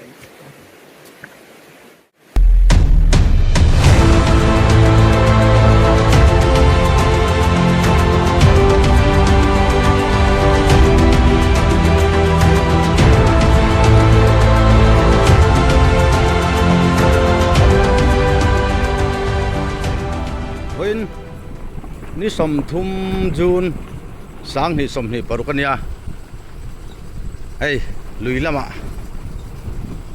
Vawiin ni 30 June 2026 a nia hei lui lamah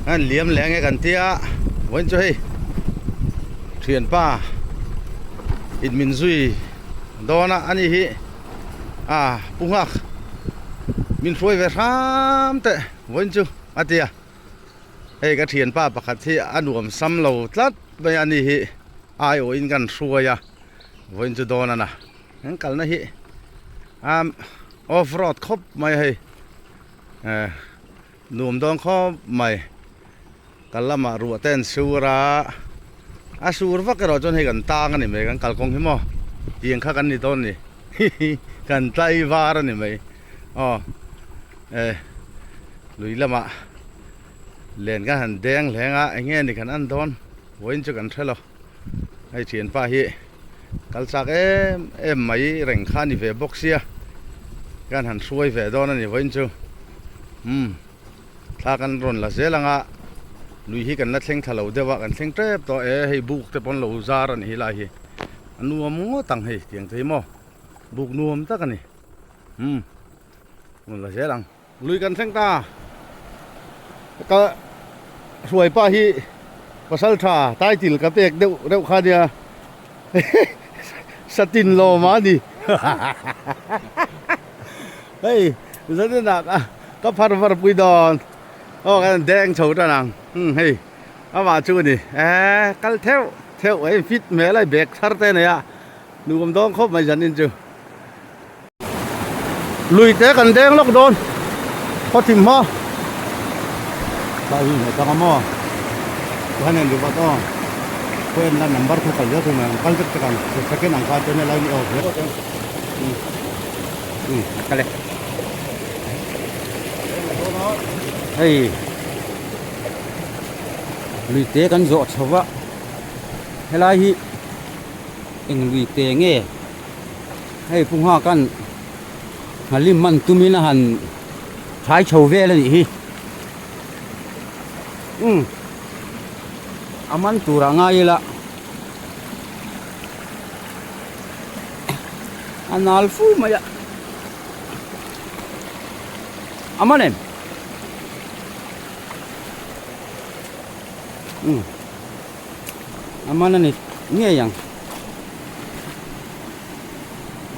an liam leh ange kan tia vawiin chu hei thianpa in min zui dawn a ani hi a pu nghak min hruai ve hram teh vawiin chu a ti a hei ka thianpa pakhat hi a nuam sam lo tlat mai a ni hi aiawhin kan hruai a vawiin chu dawn a na an kalna hi am off road khawp mai a hei eh nuam dawn khawp mai kal lamah ruah te an sur a a sur vak erawh chuan hei kan tang a ni mai kan kalkawng hi maw tiang kha kan ni dawn a ni hihi kan tlai var a ni mai aw eh lui lamah len kan han deng hleng a eng nge ni kan en dawn vawiin chu kan hre lo. Hei thianpa hi kal chak em em mai reng kha a ni ve bawk sia kan han hruai ve dawn a ni vawiin chu umm thla kan rawn la zel ang a lui hi kan la thleng thla lo deuh a kan thleng tep tawh e hei buk te pawn lo zar a ni hi lai hi a nuam ngawt ang hei tiang te hi maw buk nuam tak a ni umm rawn la zel ang. Lui kan thleng ta. Ka hruai pa hi pasal tha title ka pek deuh reuh kha nia satin lawm a ni hei zanin ah ka phar var pui dawn aw kan deng chho tan ang umm hei amah chu a ni eh kal theuh theuh a in fit hmel a bag thar te a nei a nuam dawn khawp mai zanin chu. Lui te kan deng lawk dawn khaw thim hma ta hi hne tang a maw chuan en rivat aw khaw en la number kha kal zel thung mai ang kal vek tak ang second ang kha chuan helai ni aw hle um kal e hei lui te kan zawh chho va helai hi eng lui te nge. Hei pu nghak an nghalim man tumin a han thlai chho vel a nih hi umm a man turah ngai ila a nal fu mai a a man em umm a man a ni ngei ang.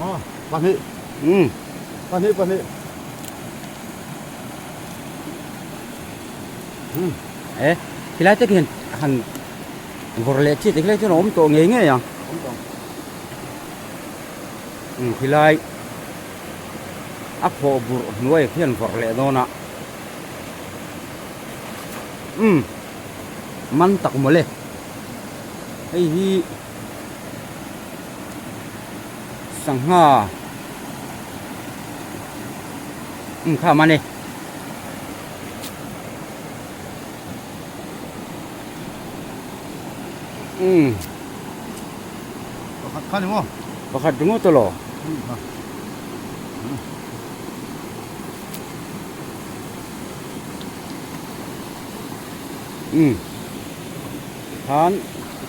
Aw pahnih umm pahnih pahnih umm e khilai te khian han vawrh leh chiat khilai chuan a awm tawh ngei ngei ang umm khilai a khawh burh hnuaiah khian vawrh leh dawn a umm man tak mawle hei hi. Sangha umm kha man e umm pakhat kha ni maw pakhat ringawt elaw umm khan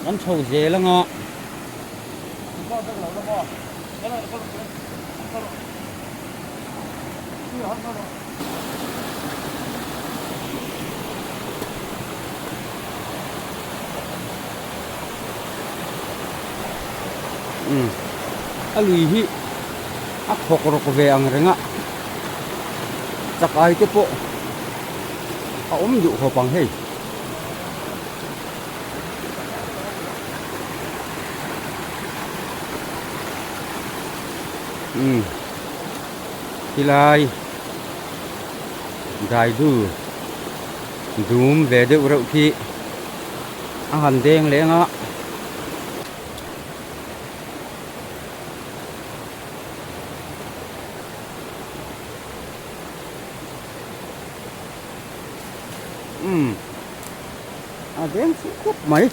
kan chho zel anga. Umm a lui hi a khawk rawk ve ang reng a chakai te pawh a awm duh khawp ang hei. Umm khilai daidu dum ve deuh reuh khi a han deng leng a. Umm. A veng fuh khawp mai.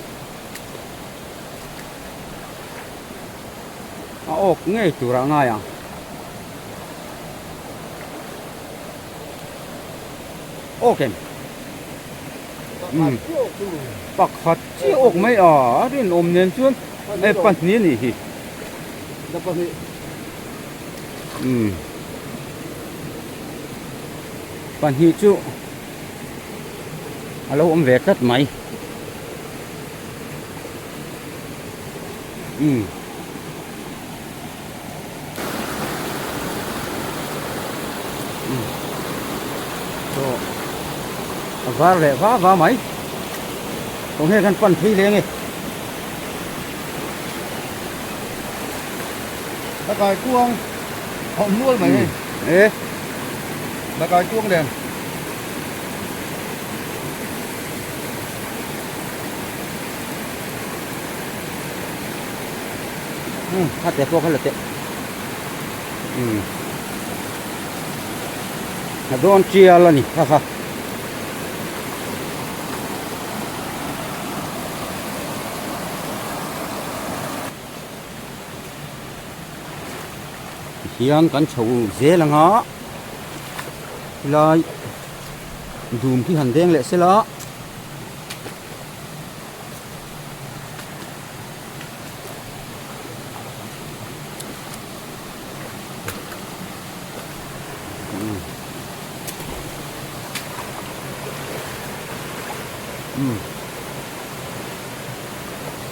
A awk ngei tur ah ngai ang. Awk em? Pakhat chiah awk mai a, a rinawm nen chuan hei pahnih a nih hi. Pahnih chu a lo awm ve tlat mai. Chaw a var leh va va mai kawng hian kan pan phei leng e. A kai kuang hawm nual mai hei. E. A kai kuang nen. Um kha te pawh kha la teh um a dawn tial a ni kha kha. Tihian kan chho zel ang a helai dum khi han deng leh sela.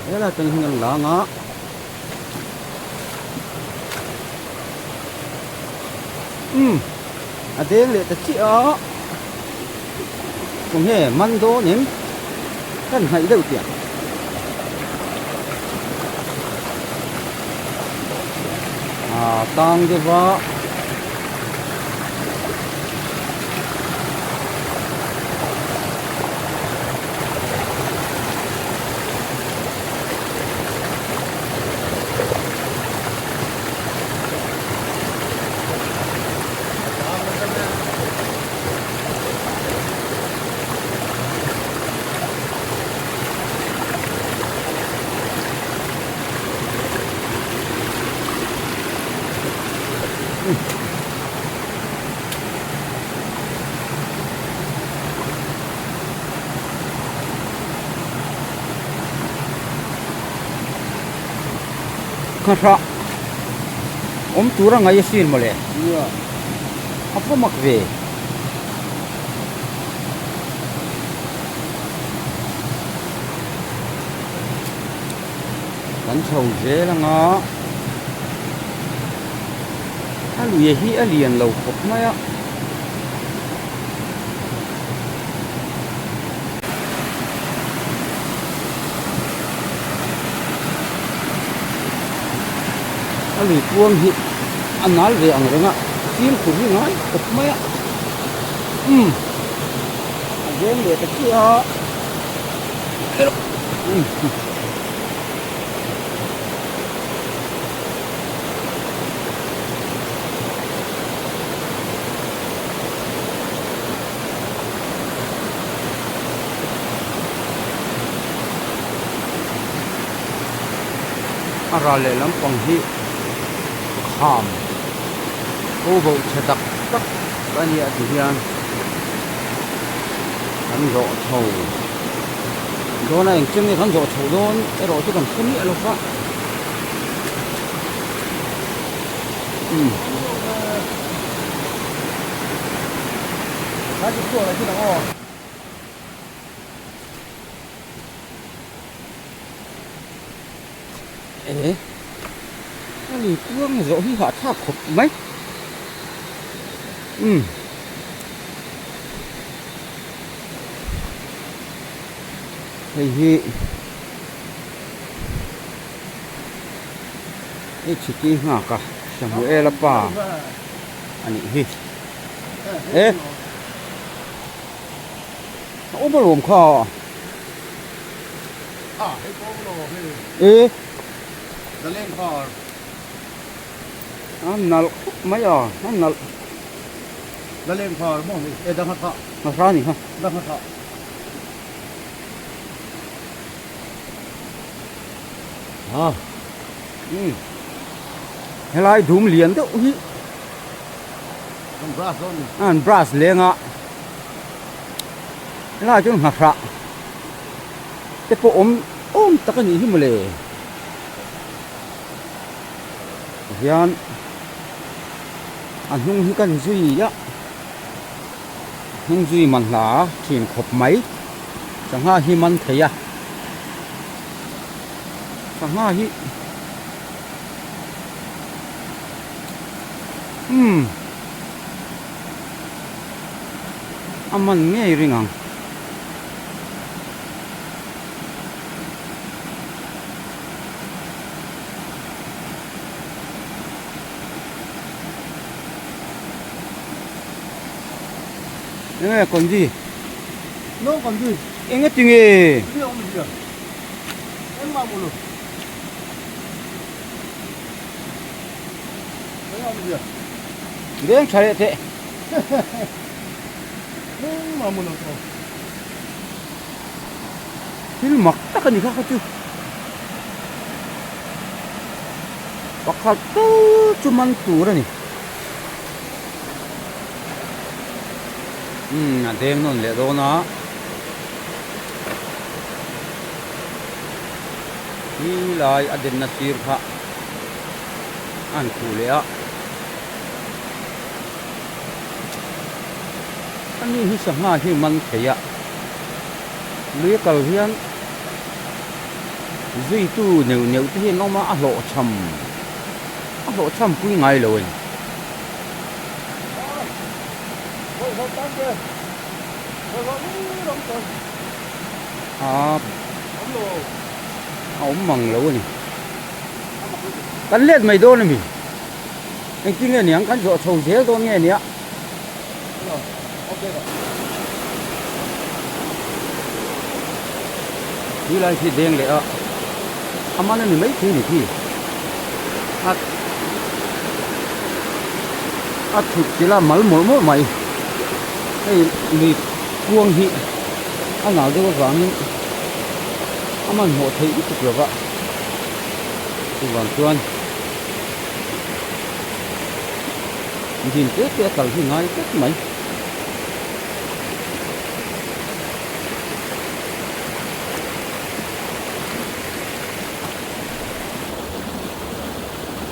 Helai atang hian an lang a. Umm a deng leh ta chiah a. Kawnghe man dawn em? Kan hnaih deuh tiang. Ah tang deuh a. Nghahrah awm tur a ngaih asin mawle a va mak ve. Kan chho zel ang a a lui hi a lian lo khawp mai a. A lui kuang hi a nal ve ang reng a fimkhur hi ngai khawp mai a umm a veng leh ta chiah a umm. A ral leh lampang hi kham ko boh chhe tak tak a nia ti hian kan zawh chho dawn a engchen nge kan zawh chho dawn erawh chu kan hre miah lo va umm. E a lui kuang zawh hi hahthlak khawp mai umm hei hi hei chhiti nghak a Samuela pa a nih hi e a awm alawm kha e a nalh khawp mai a a nalh a hra a ni kha. A umm helai dum lian deuh hi an brush dawn ni an brush leng a helaiah chuan nghahrah te pawh awm awm tak a nih hi mawle tihian a hnung hi kan zui a hnung zui man hla thin khawp mai sangha hi man thei a sangha hi umm a man ngei ring ang. Enge konji? No konji. Enge tinge? Ni awm zia. Engmah mu lo. Enge awm zia. Veng tha leh teh. Engmah mu lo tawh. Thil mak tak a ni kha kha chu. Pakhat tal chu man tur a ni. Umm a deng nawn leh dawn a. Khi lai a denna sir kha a han khuh leh a. Ani hi sangha hi man thei a. Lui a kal hian zuitu neuh neuh te hi an awm a, a hlawhchham a hlawhchham pui ngai lo a ni. A awm mang lo a ni. Kan let mai dawn a mi? Engtin nge niang kan zawh chho zel dawn nge nia? Ti lai khi deng leh a a man a ni mai thei ni khi a a thut chilh a mal mawlh mawlh mai hei lui kuang hi a nal deuh avangin a hmanhmawh theih lutuk lova chuvang chuan. Din te te a kal hi ngai tlat mai.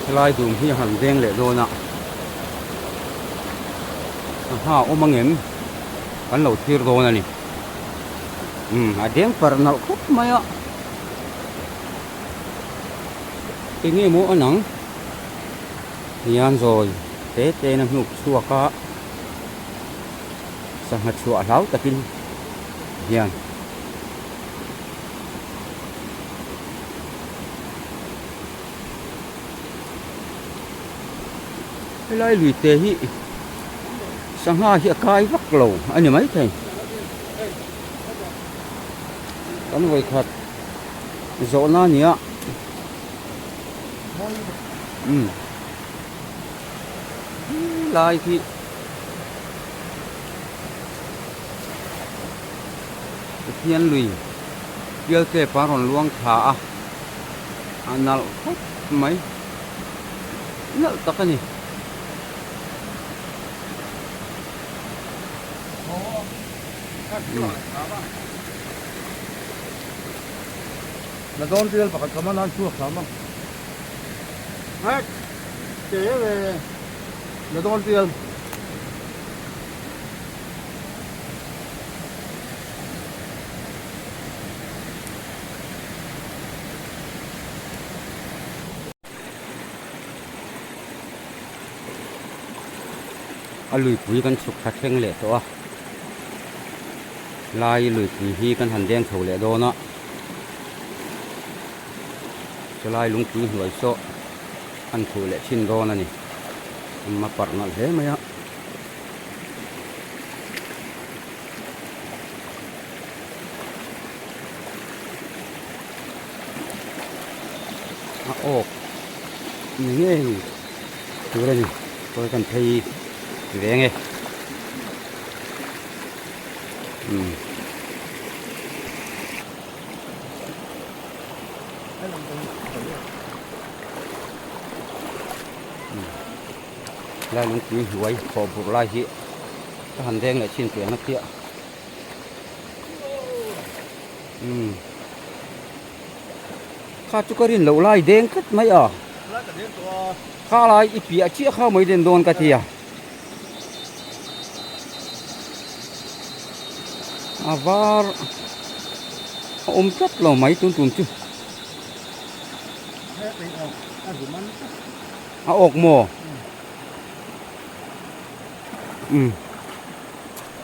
Helai dum hi a han veng leh dawn a, sangha awm ang em kan lo thlir dawn a ni. Umm a deng parh nalh khawp mai a, enge maw a nang? Hian zawi te te in a hnuk chhuak a sangha chhuah hlau takin hian helai lui te hi sangha hi a kai vak lo a ni maithei kan vawikhat zawhna a ni a. Umm lai khi Pathian lui pial tep a rawn luang thla a a nalh khawp mai nalh tak a ni. La dawn rial pakhat ka man a an chhuak hram a. Hek! Te ve la dawn rial. A luipui kan chhuk thla thleng leh tawh a lai luipui hi kan han deng chho leh dawn a. Chulai lungpui hnuai saw an khuh leh thin dawn a ni a parh nalh hle mai a. A awk ni ngei tur a ni khawi kan phei ve nge umm. Helai lungpui hnuai khawh burh lai hi ka han deng leh chin teh ang a chiah. Umm kha chu ka rin loh lai deng tlat mai a. Kha lai i piah chiah kha mai den dawn ka ti a. A var a awm tlat lo mai tun tum chu. A awk maw? Umm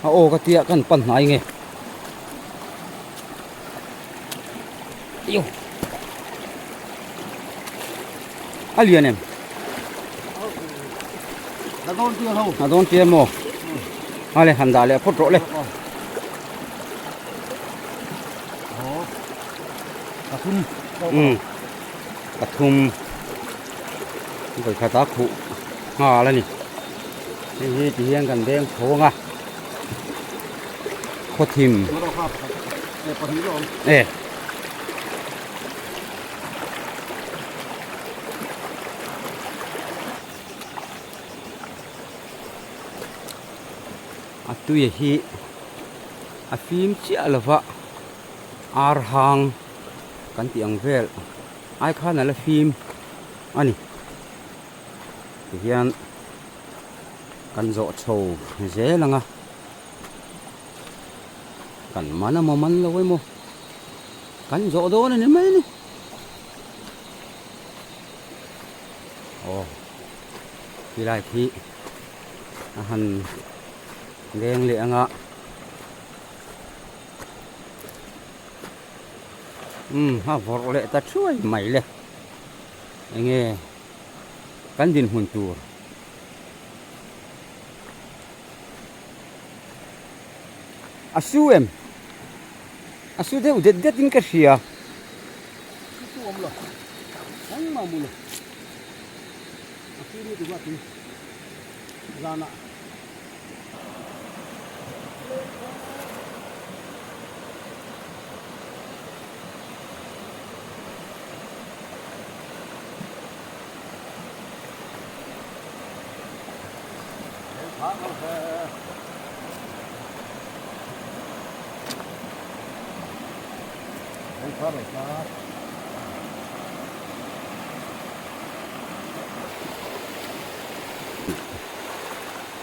a awk a tia kan pan hnai nge. Io a lian em? A dawn tir ho. A dawn tir maw? A le han dah leh phawt rawh le. Pathum. Umm pathum. Vawikhat a khuh nghal a ni. Hei hi ti hian kan veng chho ang a. Khawthim. E. A tui hi a fim chiah lova ar hang kan tih ang vel ai khan a la fim a ni tihian kan zawh chho zel ang a kan man emaw man lo emaw kan zawh dawn a ni mai a ni aw tilai khi a han leng leh ang a umm a vawrh leh ta thuai mai le enge kan dinhmun tur. A su em? A su deuh det det in ka hria. Su chu awm lo. Engmah mu lo. A su ni duh a tui. Zanah.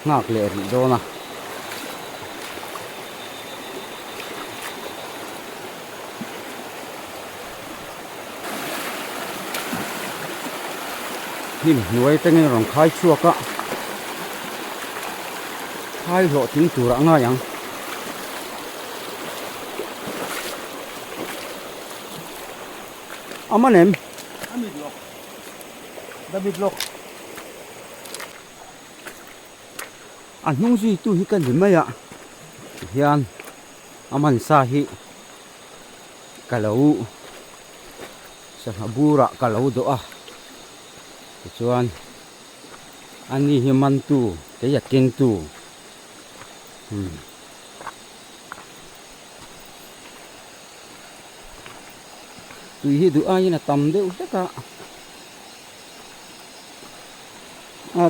Nghak leh rih dawn a. Hnim hnuai atangin a rawn khai chhuak a, khai hlawhtling turah a ngai ang. A man em? A mit lawk. Da mit lawk. A hnung zuitu hi ka ni mai a, tihian a man sa hi ka lo sangha burah ka lo dawh a tichuan ani hi mantu kei a kengtu umm tui hi duh aiin a tam deuh hlek a a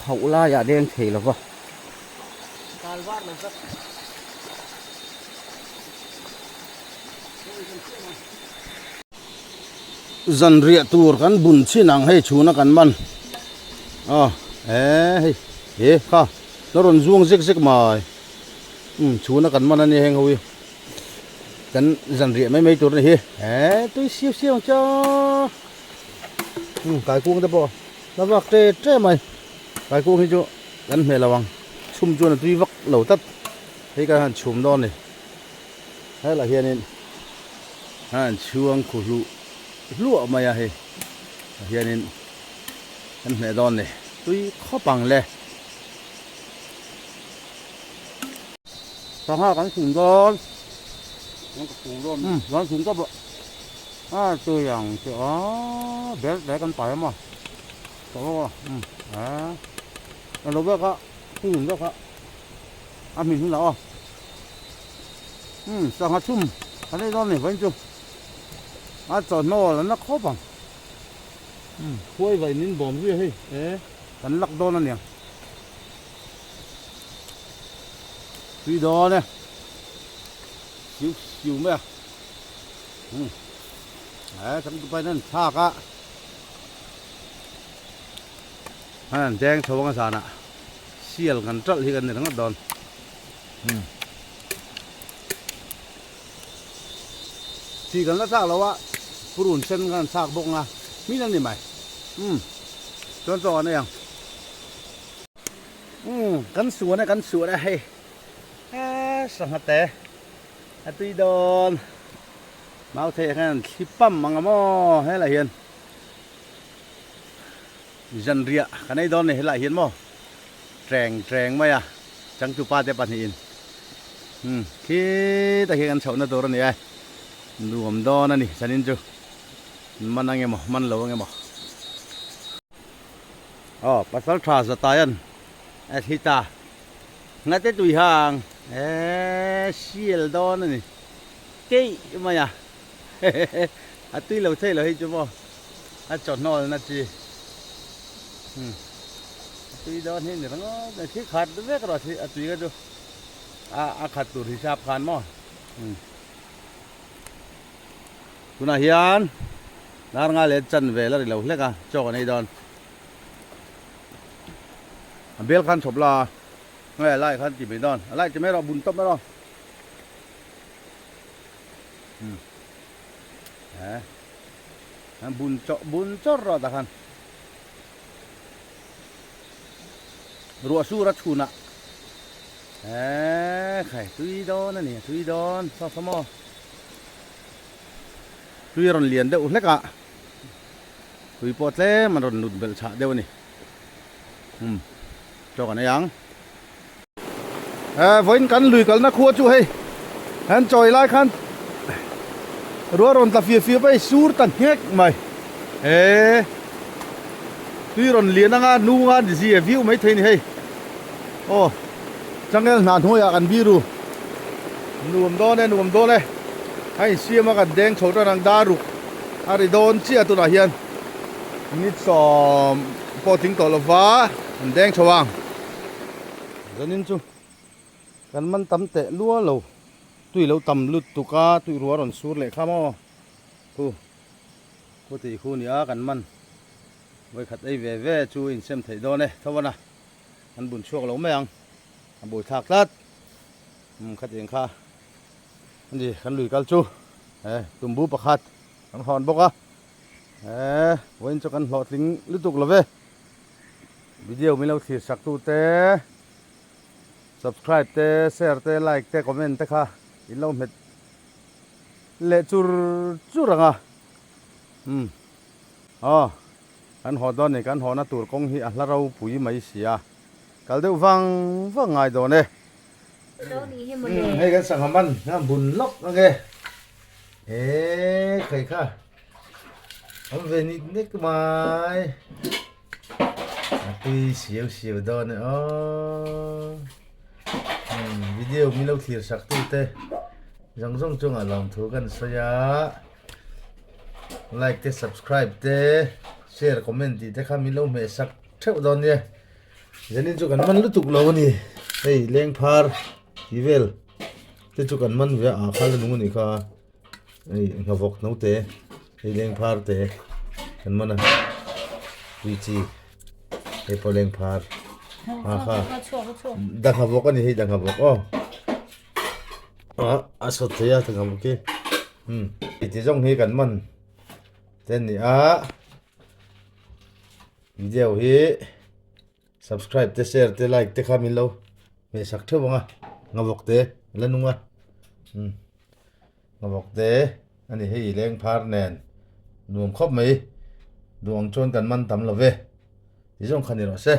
khauh laiah deng thei lo va. Zanriah tur kan bun chin ang hei chhuna kan man a e hei he kha la rawn zuang zek zek mai um chhuna kan man a nia heng ho hi kan zanriah mai mai tur a ni hi e tui siau siau ang cha um kaikung te pawh la vak te te mai kaikung hi chu kan hmeh lo ang chhum chuan a tui vak lo tlat hei kan han chhum dawn a ni. Helaiah hianin an chhuang khu hluh hluah mai a hei ah hianin kan hmeh dawn ni tui khawp ang le. Sangha kan chhum dawn umm kan chhum tawp a a tui ang chu a bel te kan pai a maw umm a alo bak a chhum bak a. A hmin hunah aw. Umm sangha chhum kan ei dawn a ni vawiin chu. A chawhnaw la na khawp ang. Umm khuai vaih min bawm zui a hei e. Kan lak dawn a niang. Tui dawn e. Siu siu mai a. Umm. He changtupa hian an thlak a. An deng chho anga zanah sial kan ṭalh hi kan ni ringawt dawn. Umm. Chi kan la thlak lo a, purun sen kan thlak bawk anga hmin a ni mai. Umm. Chuan chaw an ei ang. Umm kan suan e kan suan e hei eee sangha te a tui dawn mau thei ah hian an thli pam ang a maw helaiah hian zanriah kan ei dawn a ni helaiah hian maw treng treng mai a changtupa te pahnihin umm khitah khian kan chhohna tur a ni e nuam dawn a ni zanin chu man ang emaw man lo ang emaw. Aw pasal tha Zatayan a thli ta ngate tui hang eee sial dawn a ni keih mai a hehehe a tui lo thei lo hei chu maw a chawhnawl na chi umm a tui dawn hi ni ringawt mai thli khat vek rawh a tui kha chu a a khat tur hisap khan maw umm. Tunah hian dar nga leh chan vel a ri lo hlek a, chaw kan ei dawn. A bel khan chhawp la a, nge a lai khan ti mai dawn, a lai ti mai rawh, bun tawp mai rawh. Hmm. He. Bun chaw bun chawr rawh tah khan. Ruah sur a chhunah eee khai tui dawn a ni tui dawn saw saw maw tui a rawn lian deuh hlek a tui pawh tlem an rawn nut belh chhah deuh a ni umm chaw kan ei ang eee vawiin kan lui kalna khua chu hei an chawi lai khan ruah rawn tla fia fia pawh hei sur ta nghek mai eee. Tui rawn lian anga nu nga ni zia viau mai thei ni hei. Aw changel hna hnuaiah kan biru nuam dawn e nuam dawn e. A insiam a kan deng chho tan ang dar ruk a ri dawn chiah tunah hian ni sawm pawh tling tawh lova an deng chho ang. Zanin chu kan man tam teh lua lo tui lo tam lut tuk a tui rua rawn sur leh kha maw khu. Khu tih khu nia kan man vawikhat ei ve ve chu insem theih dawn e tho a an bun chhuak lo mai ang a bui thlak tlat umm khatiang kha ani kan lui kal chu he tumbu pakhat kan hawn bawk a he vawiin chu kan hlawhtling lutuk lo ve video min lo thlir sak tu te subscribe te share te like te comment te kha in lo hmet leh chur chur ang a umm aw kan haw dawn ni kan hawna tur kawng hi a hla ropui mai si a kal deuh vang vang ngai dawn e umm hei kan sangha man a bun lawk ang e eee khai kha awm ve nik nek mai a tui siau siau dawn e aw umm video min lo thlir sak tu te zawng zawng chungah lawmthu kan sawi a like te subscribe te share comment tih te kha min lo hmeh sak theuh dawn nia zanin chu kan man lutuk lo a ni hei leng phar tih vel te chu kan man ve a ah kha la nung a nih kha hei nghavawk no te hei leng phar te kan man a tui chi hei pawh leng phar ha kha danghavawk a ni hei danghavawk aw. Ah a sawt thei a thangam khi umm ti zawng hi kan man te a ni a video hi subscribe te share te like te kha min lo hmeh sak theuh ang a ngavawk te la nung a umm ngavawk te a ni hei leng phar nen nuam khawp mai duh ang chuan kan man tam lo ve ti zawng kha ni rawh se.